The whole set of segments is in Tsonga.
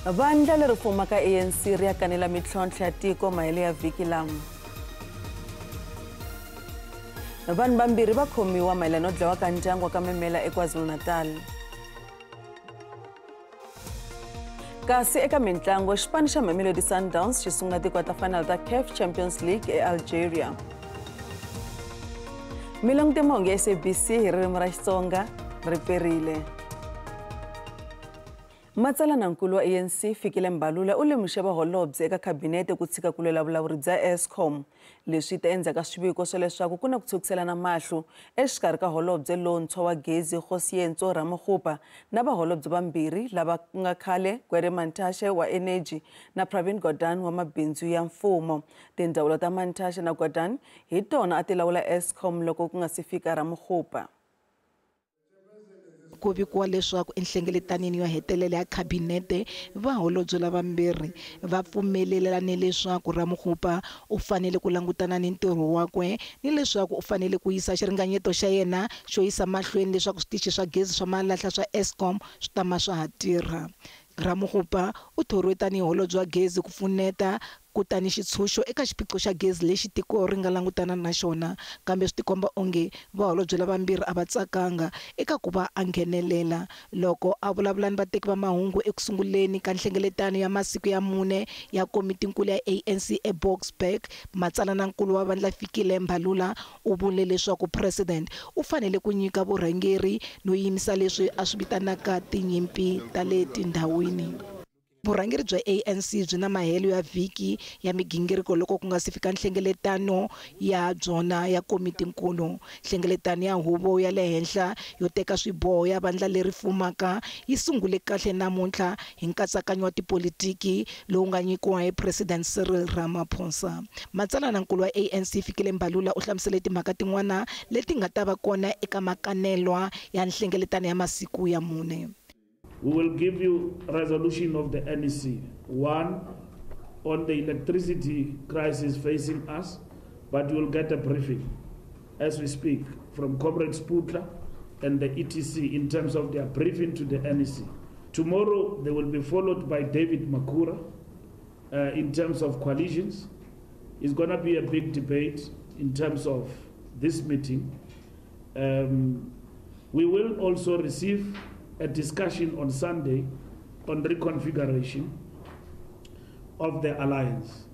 Vandla leri fumaka ANC ri ya kanela mintlhontlho ya tiko mahelo ya vhiki lama. Vanhu vambirhi va khomiwa mayelana no dlawa ka ndyangu wa ka Memela eKwaZulu-Natal. Kasi eka mintlango, xipano xa Mamelodi Sundowns xi sungula ti-quarter final ta CAF Champions League eAlgeria. Mi langute mahungu ya SABC hi ririmi ra Xitsonga, ri perile. Matsalanankulu wa ANC Fikile Mbalula u lemuxe vaholobye eka khabinete ku tshika ku lwela vulawuri bya Eskom. Leswi ta endzhaku ka swiviko swa leswaku ku na ku tshukiselana mahlo exikarhi ka holobye lontshwa wa gezi Kgosientsho Ramokgopa na vaholobye vambirhi lava nga khale Gwede Mantashe wa Energy na Pravin Gordhan wa mabindzu ya mfumo. Tindzawulo ta Mantashe na Gordhan hi tona a ti lawula Eskom loko ku nga si fika Ramokgopa. Ku vikiwa leswaku enhlengeletanini yo hetelela ya khabinete vaholobye lavambirhi va pfumelelane leswaku Ramokgopa u fanele ku langutana ni ntirho wakwe ni leswaku u fanele ku yisa xiringanyeto xa yena xo yisa mahlweni leswaku switichi swa gezi swa malahla swa Eskom swi tama swa ha tirha. Ramokgopa u thoriwe tanihi holobye wa gezi ku pfuneta kutani xitshunxo eka xiphiqo xa gezi lexi tiko ri nga langutana na xona, kambe swi tikomba onge vaholobye lavambirhi a va tsakanga eka ku va a nghenelela. Loko a vulavula ni vateki va mahungu ekusunguleni ka nhlengeletano ya masiku ya mune ya komitinkulu ya ANC eBoksburg, matsalanankulu wa vandla Fikile Mbalula u vule leswaku president u fanele ku nyika vurhangeri no yimisa leswi a swi vitanaka tinyimpi ta le tindhawini. Vurhangeri bya ANC byi na mahelo ya vhiki ya migingiriko loko ku nga si fika nhlengeletano ya byona ya komitinkulu. Nhlengeletano ya huvo ya le henhla yo teka swiboho ya vandla leri fumaka yi sungule kahle namuntlha hi nkatsakanyo wa tipolitiki lowu nga nyikiwa hi President Cyril Ramaphosa. Matsalanankulu wa ANC Fikile Mbalula u hlamusele timhaka tin'wana leti nga ta va kona eka makanelwa ya nhlengeletano ya masiku ya mune. We will give you resolution of the NEC. One, on the electricity crisis facing us, but you will get a briefing as we speak from Comrade Sputla and the ETC in terms of their briefing to the NEC. Tomorrow, they will be followed by David Makura in terms of coalitions. It's going to be a big debate in terms of this meeting. We will also receive a discussion on Sunday on reconfiguration of the alliance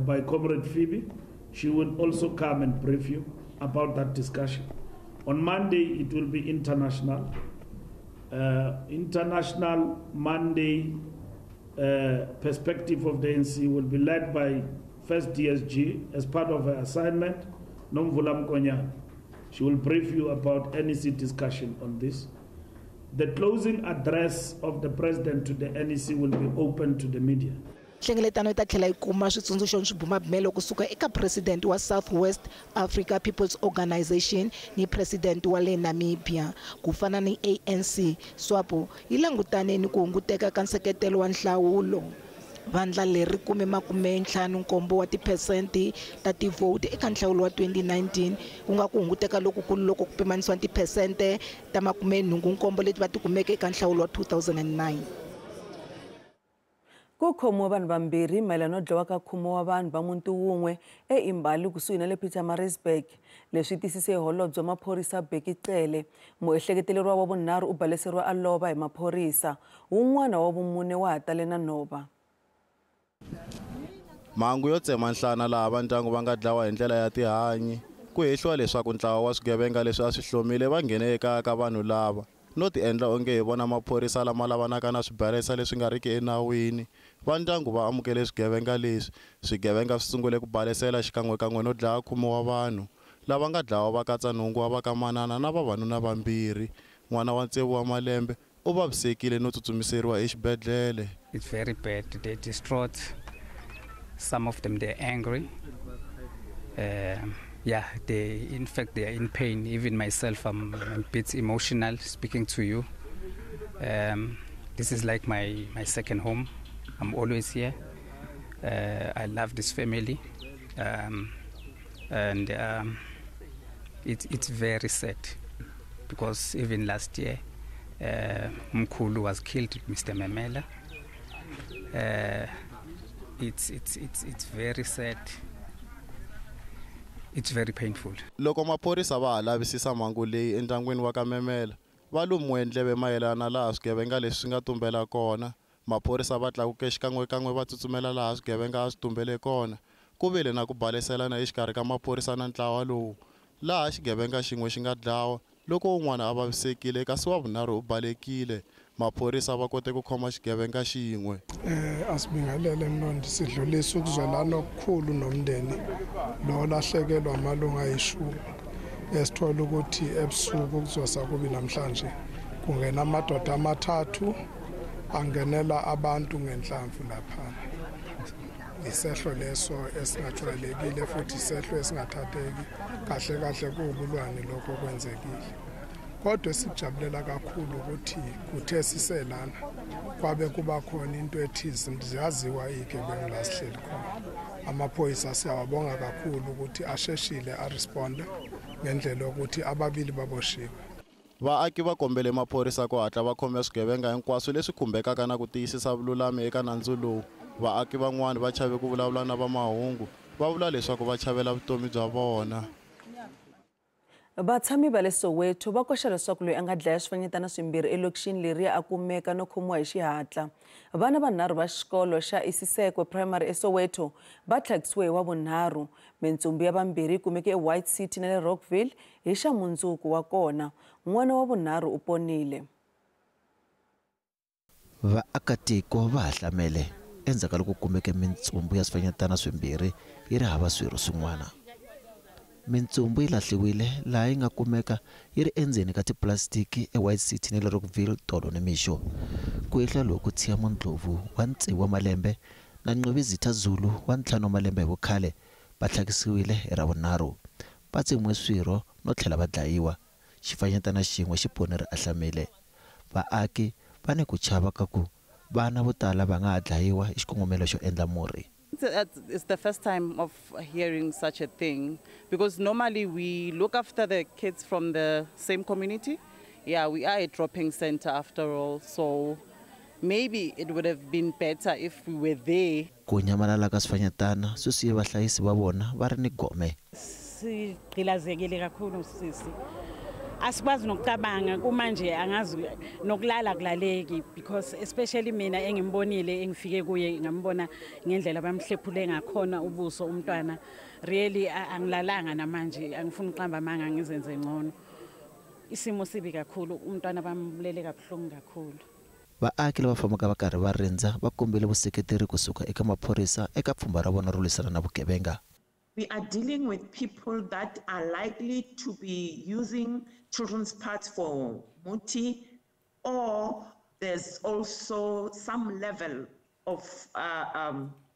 by Comrade Phoebe. She will also come and brief you about that discussion. On Monday, it will be international. International Monday perspective of the ANC will be led by First DSG as part of her assignment, Nomvula Mokonyane. She will brief you about NEC discussion on this. The closing address of the president to the NEC will be open to the media. Nhlengeletano yi ta tlhela yi kuma switsundzuxo ni swibumabumelo kusuka eka president wa South West Africa People's Organisation ni president wa le Namibia. Ku fana ni ANC, SWAPO yi langutane ni ku hunguteka ka nseketelo wa nhlawulo. Vandla leri kume 57 wa tiphesente ta tivhoti eka nhlawulo wa 2019, ku nga ku hunguteka lokukulu loko ku pimanisiwa tiphesente ta 87 leti va ti kumeke eka nhlawulo wa 2009. Ku khomiwe vanhu vambirhi mayelana no dlawa ka khume wa vanhu va muti wun'we eImbali kusuhi na le Pietermaritzburg. Leswi tisise holobye wa maphorisa Bheki Cele. Muehleketeleriwa wa vunharhu u baleseriwa a lova hi maphorisa. Wun'wana wa vumune wa ha tale na nhova. Mhangu yo tsema nhlana laha vandyangu va nga dlawa hi ndlela ya tihanyi ku hehliwa leswaku ntlawa wa swigevenga leswi a swi hlomile va nghene ekaya ka vanhu lava no tiendla onge hi vona maphorisa lama lavanaka na swibalesa leswi nga riki enawini. Vandyangu va amukele swigevenga leswi. Swigevenga swi sungule ku balesela xikan'wekan'we no dlaya khume wa vanhu lava nga dlawa va katsa nhungu wa va ka manana na vavanuna vambirhi. N'wana wa 6 wa malembe u vavisekile no tsutsumiseriwa exibedhlele. It's very bad. They distraught. Some of them, they're angry. They, in fact, they are in pain. Even myself, I'm a bit emotional speaking to you. This is like my second home. I'm always here. I love this family. And it's very sad because even last year, Mkhulu was killed, Mr. Memela. It's very sad. It's very painful. Loko maphorisa va ha lavisisa mhangu leyi endyangwini wa ka Memela, va lumiwe ndleve mayelana laha swigevenga leswi swi nga tumbela kona. Maphorisa va tlakuke xikan'wekan'we va tsutsumela laha swigevenga a swi tumbele kona. Ku vile na ku baleselana exikarhi ka maphorisa na ntlawa lowu, laha xigevenga xin'we xi nga dlawa loko un'wana a vavisekile kasi wa vunharhu u balekile. Maphorisa va kote ku khoma xigevenga xin'we. Asibingelele Mlondi, sidlulisa ukuzwelana okukhulu nomndeni lo lahlekelwa amalungu ayishumi. Esithola ukuthi ebusuku kuzosa kubi namhlanje kungena amadoda amathathu angenela abantu ngenhlamvu laphana. Isehlo leso esingajwayelekile futhi isehlo esingathatheki kahle kahle kuwubulwane lokho kwenzekile. Kodwa sijabulela kakhulu ukuthi kuthe siselana kwabe kuba khona into ethize ziyaziwa igebengu la sihleli khona. Amaphoyisa siyawabonga kakhulu ukuthi asheshile aresponde ngendlela yokuthi ababili baboshiwe. Vaaki va kombele maphorisa ku hatla va khome swigevenga hinkwaswo leswi khumbekaka na ku tiyisisa vululami eka nandzu lowu. Vaaki van'wana va chave ku vulavula na vamahungu, va vula leswaku va chavela vutomi bya vona. Vatshami va le Soweto va koxa leswaku loyi a nga dlaya swifanyetana swimbirhi elokixini leriya a kumeka no khomiwa hi xihatla. Vana vanharhu va xikolo xa Isisekwe Primary eSoweto va tlhakisiwe hi Wavunharhu. Mintsumbu ya vambirhi yi kumeke eWhite City na le Rockville hi xa mundzuku wa kona. N'wana wa vunharhu u ponile. Vaakatiko va hlamele endzhaku ka loko kumeke mintsumbu ya swifanyetana swimbirhi yi ri hava swirho swin'wana. Mintsumbu yi lahliwile laha yi nga kumeka yi ri endzeni ka tipulasitiki eWhite City na le Rockville tolo nimixo. Ku ehla loku Tshiamo Ndlovu wa 6 wa malembe na Nqobizitha Zulu wa 5 wa malembe hi vukhale va tlhakisiwile hi Ravunharhu. Va tsemiwe swirho no tlhela va dlayiwa. Xifanyetana xin'we xi pone ri ahlamile. Vaaki va ni ku chava ka ku vana vo tala va nga ha dlayiwa hi xikongomelo xo endla murhi. It's the first time of hearing such a thing, because normally we look after the kids from the same community. Yeah, we are a dropping center after all, so maybe it would have been better if we were there. Ku nyamalala ka swifanyetana swi siye vahlayisi va vona va ri ni gome. Sigqilazekile kakhulu sisi. Asikwazi nokucabanga kumanje, angazi nokulala kulaleki, because especially mina engimbonile engifike kuye ngambona ngendlela bamhlephule ngakhona ubuso umntwana. Really angilalanga namanje, angifuni uqamba amanga ngizenze ngcono. Isimo sibi kakhulu, umntwana bambulele kabuhlungu kakhulu. Vaaki lava fambaka va karhi va rindza va kombele vuseketeri kusuka eka maphorisa eka pfhumba ra vona ro lwisana na vugevenga. We are dealing with people that are likely to be using children's parts for muti, or there's also some level of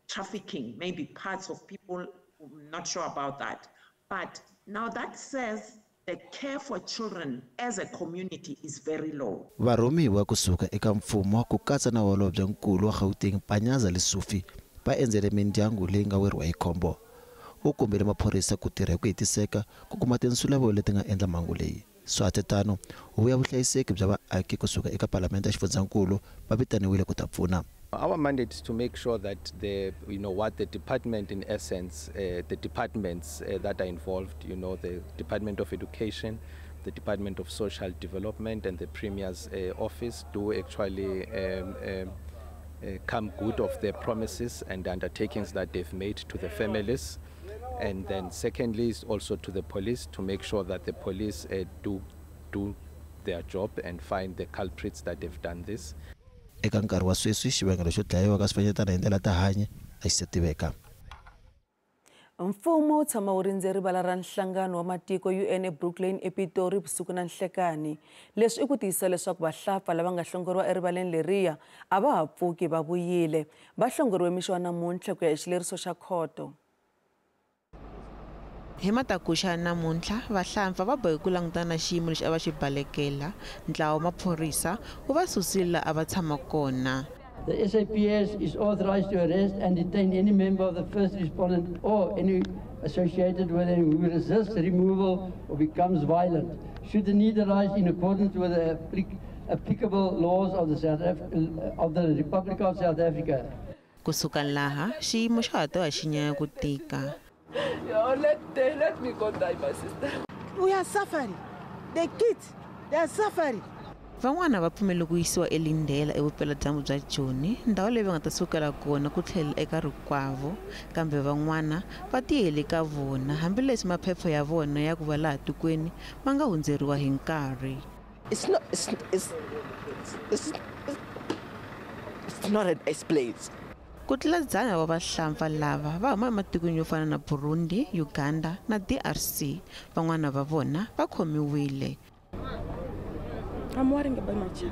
trafficking, maybe parts of people, I'm not sure about that. But now that says the care for children as a community is very low. Varhumiwa kusuka eka mfumo ku katsa na holobye nkulu wa Gauteng Panyaza Lesufi va endzele mindyangu leyi nga weriwa hi khombo. U kombele maphorisa ku tirha hi ku hetiseka ku kuma tinsulavoya leti nga endla mhangu leyi. Swatetano, huvo ya vuhlayiseki bya vaaki kusuka eka palamende ya xifundzankulu va vitaniwile ku ta pfuna. Our mandate is to make sure that the, you know, what the department in essence, the departments that are involved, you know, the Department of Education, the Department of Social Development, and the Premier's office do actually come good of their promises and the undertakings that they've made to the families. And then secondly is also to the police, to make sure that the police do their job and find the culprits that have done this. Eka nkarhi wa sweswi xivangelo xo dlayiwa ka swifanyetana hi ndlela ta hanya a xi se tiveka. Mfumo wu tshama wu rindze rivala ra nhlangano wa matiko UN eBrooklyn ePitori vusiku na nhlekani. Leswi i ku tiyisisa leswaku vahlapfa lava nga hlongoriwa erivaleni leriya a va ha pfuki va vuyile. Va hlongoriwe mixo wa namuntlha ku ya hi xileriso xa khoto. Hi matakuxa namuntlha vahlampfa va bohe ku langutana na xiyimo lexi a va xi balekela. Ntlawa wa maphorisa wu va susile laha a va tshama kona. The SAPS is authorized to arrest and detain any member of the first respondent or any associated with him who resists removal or becomes violent, should the need arise in accordance with the applicable laws of the Republic of South Africa. Kusuka laha xiyimo xa ha to ya xi nyanya ku tika. Let me go die, my sister. We are suffering. The kids, they are suffering. Van'wana va pfumele ku yisiwa eLindela evupeladyambu bya Joni, ndhawu leyi va nga ta sukela kona ku tlhelela eka rikwavo, kambe van'wana va tiyele ka vona hambileswi maphepha ya vona ya ku va laha tikweni ma nga hundzeriwa hi nkarhi. It's not a nice place. Ku tlula 100 wa vahlampfa lava va huma ematikweni yo fana na Burundi, Uganda na DRC. Van'wana va vona va khomiwile. I'm worrying about my child.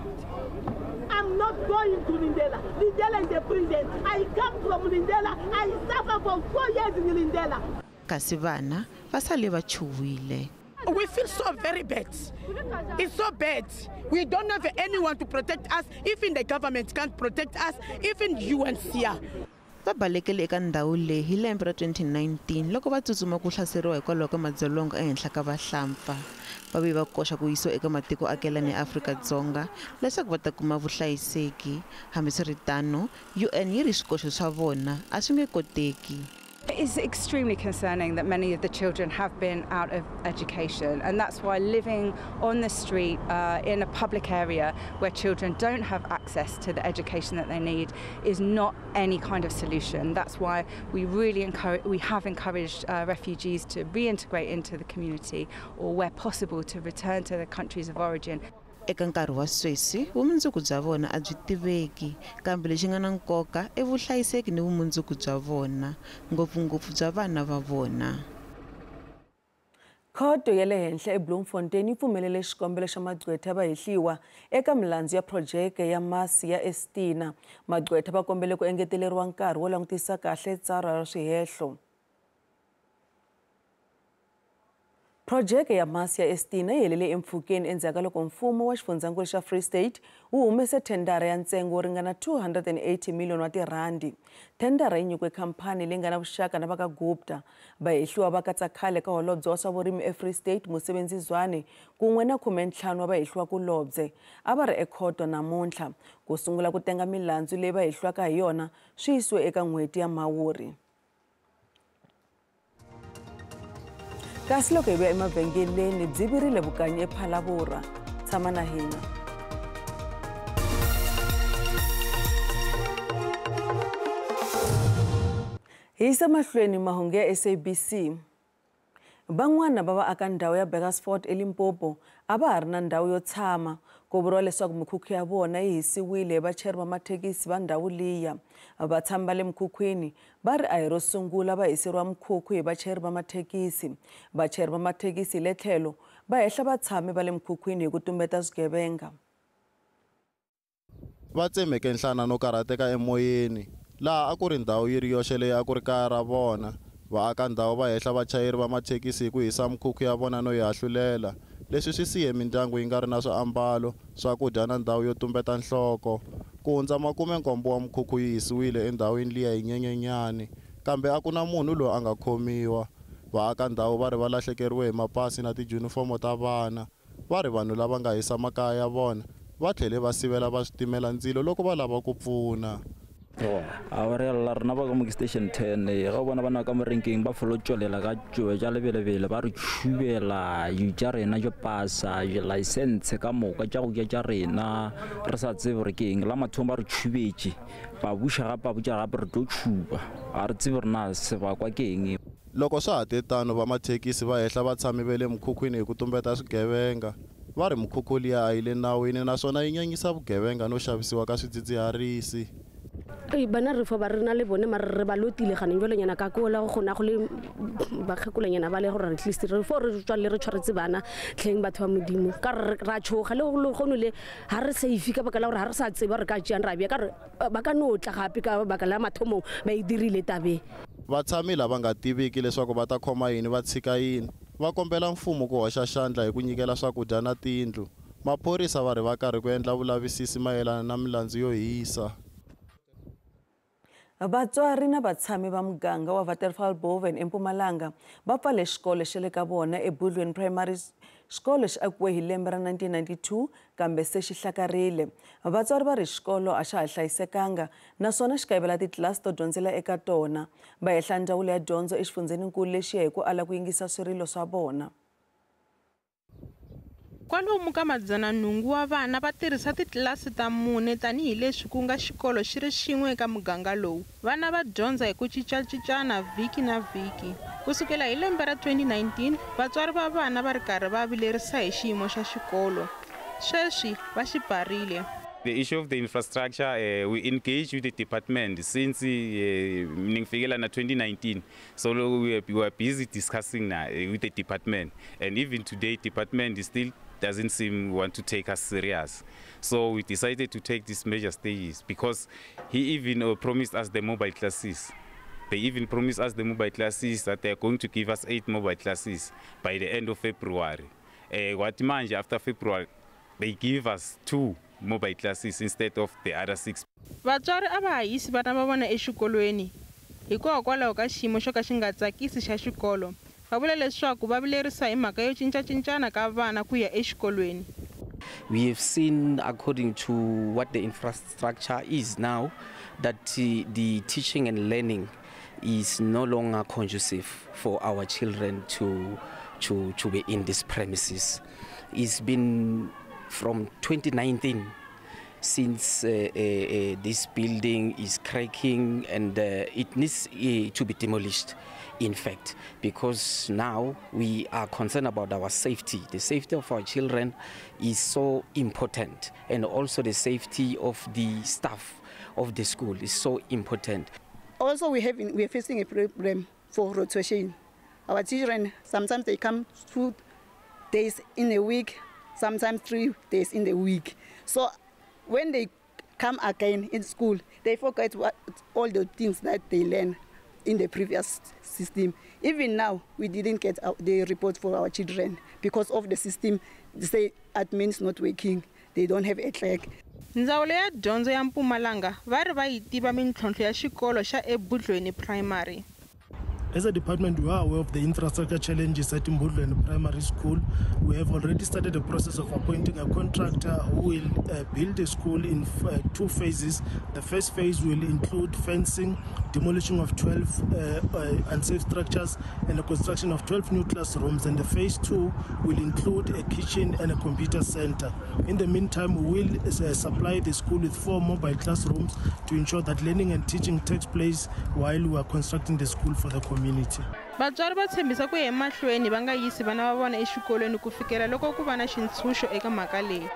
I'm not going to Lindela. Lindela is a prison. I come from Lindela. I suffer for 4 years in Lindela. Kasi vana va sale va chuhwile. We feel so very bad. It's so bad. We don't have anyone to protect us. Even the government can't protect us. Even UNHCR. Va balekele eka ndhawu leyi hi lembe ra 2019 loko va tsutsuma ku hlaseriwa hikwalaho ka madzolonga ehenhla ka vahlampfa. Va vuye va koxa ku yisiwa eka matiko akelani ya Afrika-Dzonga leswaku va ta kuma vuhlayiseki. Hambiswiritano, UN yi ri swikoxo swa vona a swi nge koteki. It is extremely concerning that many of the children have been out of education, and that's why living on the street in a public area where children don't have access to the education that they need is not any kind of solution. That's why we really have encouraged refugees to reintegrate into the community or, where possible, to return to their countries of origin. Eka nkarhi wa sweswi vumundzuku bya vona a byi tiveki, kambe lexi nga na nkoka i vuhlayiseki ni vumundzuku bya vona, ngopfungopfu bya vana va vona. Khoto ya le henhla eBloemfontein yi pfumelele xikombelo xa magqwetha va hehliwa eka milandzu ya phurojeke ya masi ya Estina. Magqwetha va kombele ku engeteleriwa nkarhi wo langutisa kahle tsalwa ra swihehlo. Phurojeke ya masi ya Estina yi helele empfhukeni endzhaku ka loko mfumo wa xifundzankulu xa Free State wu humese thendara ya ntsengo wo ringana 280 miliyoni wa tirhandi. Thendara yi nyikiwe khamphani leyi nga na vuxaka na va ka Gupta. Vahehliwa va katsa khale ka holobye wa swa vurimi eFree State Mosebenzi Zwane kun'we na 15 wa vahehliwakulobye a va ri ekhoto namuntlha. Ku sungula ku tenga milandzu leyi va hehliwaka hi yona swi yisiwe eka n'hweti ya Mhawuri. Kasi loko hi vuya emavhengeleni byi virile vukanyi ePhalaborwa. Tshama na hina. Hi yisa mahlweni mahungu ya SABC. Van'wana va vaaka ndhawu ya Burgersfort eLimpopo a va ha ri na ndhawu yo tshama. Ku vuriwa leswaku mikhukhu ya vona yi hisiwile hi vachayeri va mathekisi va ndhawu liya. Vatshami va le mikhukhwini va ri a hi ro sungula va hiseriwa mikhukhu hi vachayeri va mathekisi. Vachayeri va mathekisi hi le tlhelo va hehla vatshami va le mikhukhwini hi ku tumbeta swigevenga. Va tsemeke nhlana no karhateka emoyeni laha a ku ri ndhawu yi ri yoxe leyi a ku ri kaya ra vona. Vaaka ndhawu va hehla vachayeri va mathekisi hi ku hisa mikhukhu ya vona no yi hahlulela. Leswi swi siye mindyangu yi nga ri na swiambalo, swakudya na ndhawu yo tumbeta nhloko. Ku hundza 17 wa mikhukhu yi hisiwile endhawini liya hi Nyenyenyani, kambe a ku na munhu loyi a nga khomiwa. Vaaka ndhawu va ri va lahlekeriwe hi mapasi na tijunifomo ta vana. Va ri vanhu lava nga hisa makaya ya vona va tlhele va sivela va switimela ndzilo loko va lava ku pfuna. A re lla rena ba ka mo station 10 ga bona bana ka morenkeng ba folo tswelela ka tšoe tša lebelebele ba re tšhubela tša rena tšo pasa license ka moka tša go ja tša rena re sa tsebe gore ke eng. La mathomo ba re tšhubetše ba buša gape ba botša gape re tlo tšhuba, ga re tsebe gore na sebakwa ke eng. Loko swa ha te tano va mathekisi va hehla vatshami va le mikhukhwini hi ku tumbeta swigevenga. Va ri mikhukhu liya a yi le nawini naswona yi nyanyisa vugevenga no xavisiwa ka swidzidziharisi. Bana re fo ba re na le bone mare re ba lotile ganeng jwalenyana ka kola go gona go le bakgekolanyana ba le gore at least re fo re tswalele re tshwaretse bana tlheng batho ba modimo ka re ra tshoga le go gono le ha re safe ka baka la gore ha re sa tseba re ka tšeang ra bja ka re ba ka no tla gape ka baka la mathomong ba e dirile tabeng. Vatshami lava nga tiviki leswaku va ta khoma yini va tshika yini va kombela mfumo ku hoxa xandla hi ku nyikela swakudya na tindlu. Maphorisa va ri va karhi ku endla vulavisisi mayelana na milandzu yo hisa. Vatswari na vatshami va muganga wa Waterval Boven eMpumalanga va pfale xikolo xa le ka vona eBudlweni Primary Xikolo xi akiwe hi lembe ra 1992 kambe se xi hlakarile. Vatswari va ri xikolo a xa ha hlayisekanga naswona xi kayivela titlilasi to dyondzela eka tona. Va hehla ndzawulo ya dyondzo exifundzheninkulu lexiya hi ku ala ku yingisa swirilo swa vona. Kwalomu ka 800 wa vana va tirhisa titlilasi ta 4 tanihileswi ku nga xikolo xi ri xin'we eka muganga lowu. Vana va dyondza hi ku cincacincana vhiki na vhiki. Ku sukela hi lembe ra 2019, vatswari va vana va ri karhi va vilerisa hi xiyimo xa xikolo. Sweswi va xi pfarile. The issue of the infrastructure, we engage with the department since 2019. So we were busy discussing now with the department. And even today, department is still doesn't seem want to take us serious. So we decided to take these major stages because he even promised us the mobile classes. They even promised us the mobile classes that they are going to give us 8 mobile classes by the end of February. What manje after February, they give us 2 mobile classes instead of the other 6. Vatswari a va ha yisi vana va vona exikolweni hikokwalaho ka xiyimo xo ka xi nga tsakisi xa xikolo. Va vula leswaku va vilerisa hi mhaka yo cincacincana ka vana ku ya exikolweni. We have seen, according to what the infrastructure is now, that the teaching and learning is no longer conducive for our children to be in these premises. It's been from 2019 since this building is cracking and it needs to be demolished, in fact, because now we are concerned about our safety. The safety of our children is so important, and also the safety of the staff of the school is so important. Also, we are facing a problem for rotation. Our children, sometimes they come 2 days in a week, sometimes 3 days in the week. So when they come again in school, they forget what, all the things that they learned in the previous system. Even now, we didn't get the report for our children because of the system. They say admin's not working, they don't have a clerk. Ndzawulo ya dyondzo ya Mpumalanga va ri va yi tiva mintlhontlho ya xikolo xa eBudlweni Primary. As a department, we are aware of the infrastructure challenges at Mbudlweni Primary School. We have already started the process of appointing a contractor who will build the school in 2 phases. The first phase will include fencing, demolition of 12 unsafe structures, and the construction of 12 new classrooms. And the phase 2 will include a kitchen and a computer center. In the meantime, we will supply the school with 4 mobile classrooms to ensure that learning and teaching takes place while we are constructing the school for the community. Vatswari va tshembisa ku ya emahlweni va nga yisi vana va vona exikolweni ku fikela loko ku va na xintshunxo eka mhaka leyi.